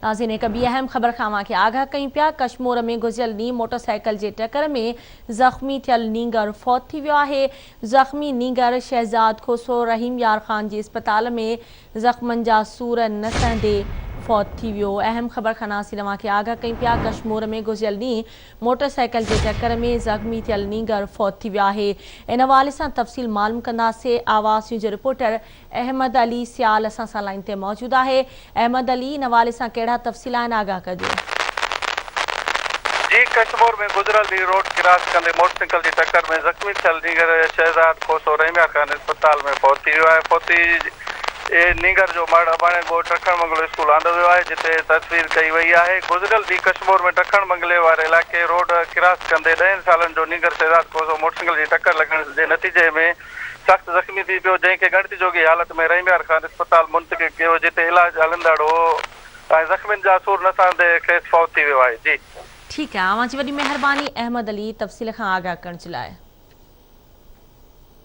ناظرين هڪ ٻي اهم خبر کان اوهان کي آگاهه ڪيون پيا، ڪشمور ۾ گذريل ڏينهن موٽر سائيڪل جي ٽڪر ۾ زخمي ٿيل نينگر فوت ٿي ويو آهي، زخمي نينگر شهزاد کوسو رحيم يار خان جي اسپتال ۾ زخمن جا سور نه سهندي فوت ٿي ويو، اهم خبر کان ناظرين اوهان کي آگاهه ڪيون پيا، ڪشمور ۾ گذريل ڏينهن موٽر سائيڪل جي ٽڪر ۾ زخمي ٿيل نينگر فوت ٿي ويو آهي، ان حوالي سان تفصيل معلوم ڪنداسين، آواز نيوز جي رپورٽر احمد علي سيال اسان سان لائين تي موجود آهي. احمد علي ان حوالي سان ڪهڙا تفصيل آهن آگاهه ڪجو. جي ڪشمور ۾ گذريل ڏينهن روڊ ڪراس ڪندي موٽرسائيڪل جي ٽڪر ۾ زخمي ٿيل نينگر شهزاد کوسو رحيم يار خان اسپتال ۾ فوت ٿي ويو آهي فوتي نينگر جو مڙهه اباڻي ڳوٺ ڊکڻ منگلو اسڪول آندو ويو آهي جتي تدفين ڪئي وئي آهي گذريل ڏينهن ڪشمور ۾ ڊکڻ منگلي واري علائقي روڊ ڪراس ڪندي ڏهن سالن جو نينگر شهزاد کوسو موٽرسائيڪل جي ٽڪر لڳڻ جي نتيجي ۾ سخت زخمي ٿي پيو، جنهن کي ڳڻتي جوڳي حالت ۾ رحيم يار خان اسپتال منتقل ڪيو، جتي علاج هلندڙ هو ۽ زخمين جا سور نه سهندي کيس فوت ٿي ويو آهي. جي. ٺيڪ آهي اوهان جي وڏي مهرباني احمد علي تفصيل کان آگاهه ڪرڻ جي لاء.